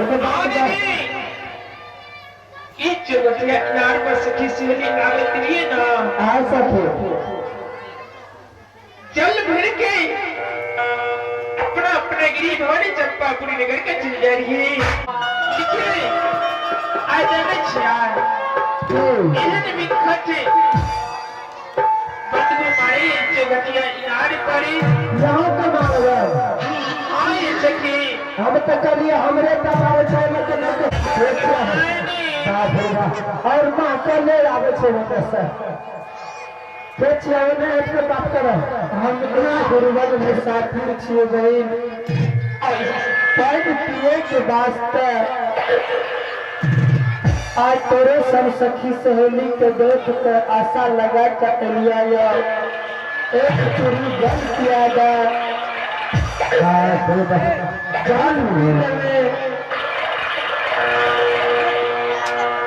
एगो हाँ बात दीदी, ई चौबटिया इनार पर सखी सहेली आबैत रहिए ना। आ सखी। जल भर के अपना अपना गिरी भवानी चंपापुरी नगर के चल जा रही देखिए। आइ जानै छियै, एहन विकट बदबू मारे चौबटिया इनार पर। यहाँ के मारबै? हाँ ये सखी। हम तऽ कहलियै हमरे दबाव छै, लेकिन बाप रे बाप, और माँ के ले आबै छै ओतऽ से। के छियै ओने हटि के बात करऽ। हम गुरुवर मुसाफिर छियै बहिन, पानि पिए के वास्ते आज तोरे सब सखी सहेली के देख के आशा लगा के एलिया य, एक चूड़ी जल पिया दे। बाप रे बाप, जल पी लेवे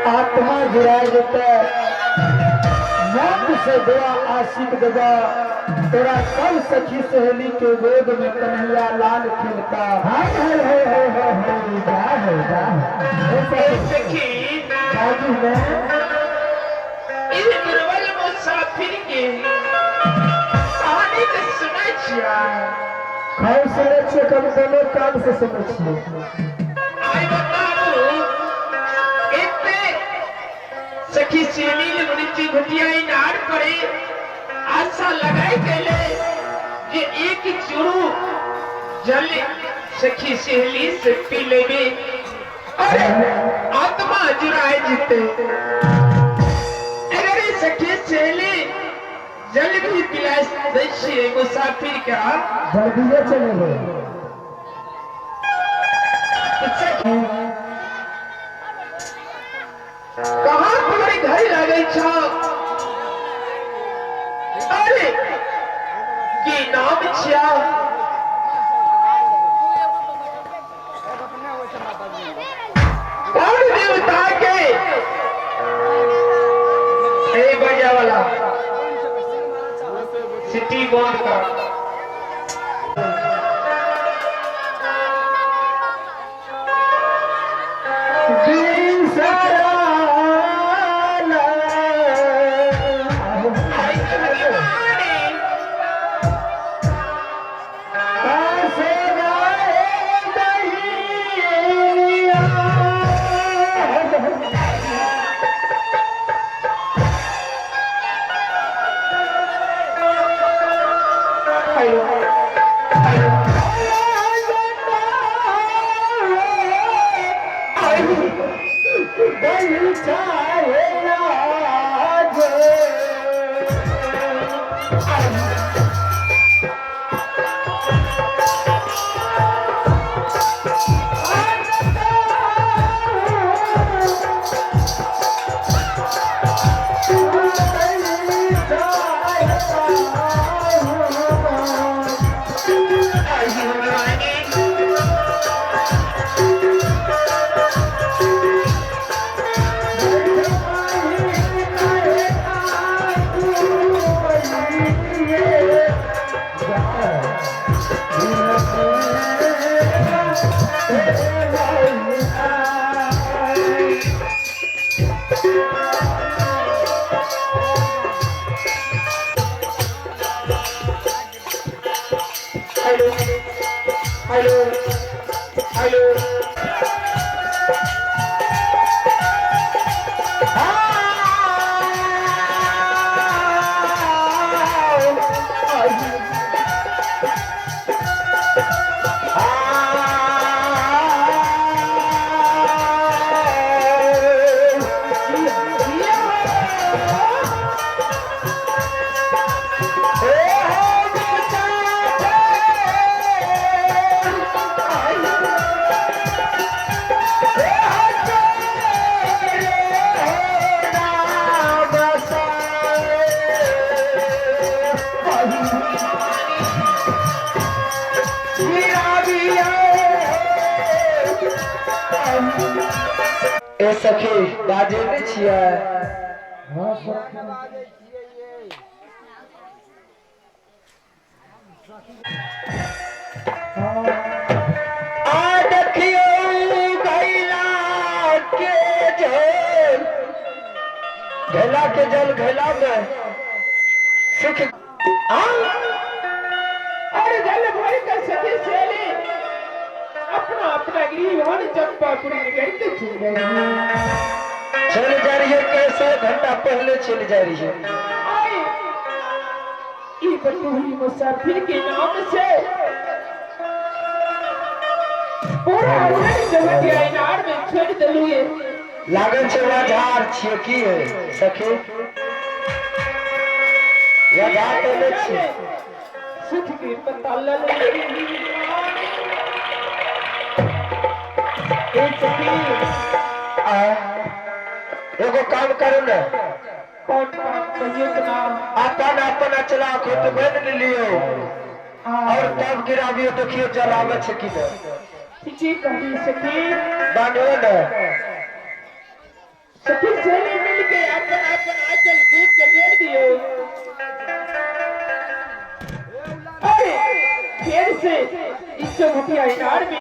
आत्मा जुड़ा जेतै, मौत से दुआ आशिक देबा तोरा, सब सखी सहेली के गोद में कन्हैया लाल खेलता। हाय हाय हाय हाय हाय हाय, जा हो जा हो। ए सखी। बाजू में ई दुर्बल मुसाफिर के कहानी के सुनै छियै? हम सुनै छियै, कभी दोनों कान से सुनै छियै। आइ बताबू, एते सखी सहेली मुनिची घुटिया इनार पड़े आशा लगाई गेले जे एक चूरू जल सखी सहेली से पी लेबे, अरे आत्मा जुड़ाए जीते। अगर ई सखी सहेली जल भी पिला दै छियै मुसाफिर के, जल्दिए चले गए। सखी, कहाँ तुम्हारे घर लागल छौ? अरे की नाम छिया? कौन देवता के? ए बजा वाला, सिटी बंद कर। आई भगवानी। हेलो हेलो, आई। आई भगवानी। Hello hello hello. ए सखी, बाजे नहि छियै? हँ सखी। आ देखियौ। घैला के जल घैला में सुख और जल भर के सखी सहेली अपना अपना गृह भवन चंपापुरी नगर के चल गई। चल जा रही है, कैसे घंटा पहले चल जा रही है। आए ई बटुही मुसाफिर के नाम से पूरा उड़न जगत इनार में छोड़ देलुए। लागल छै बाजार छियै की है सखी? याद तऽ नहि छियै। सुख के पता लल ए सखी। आ, एगो काम करू ने। कौन काम कहियो के ना? अपन अपन अचला खुद बन लियो और तब गिराबियो, देखियो जल आबै छै कि नहि। ठीके कही सखी। बान्हियो ने। सखी सहेली मिल के अपन अपन आंचल दूध के घेर दियो। अरे फिर से इस घटिया इनार में।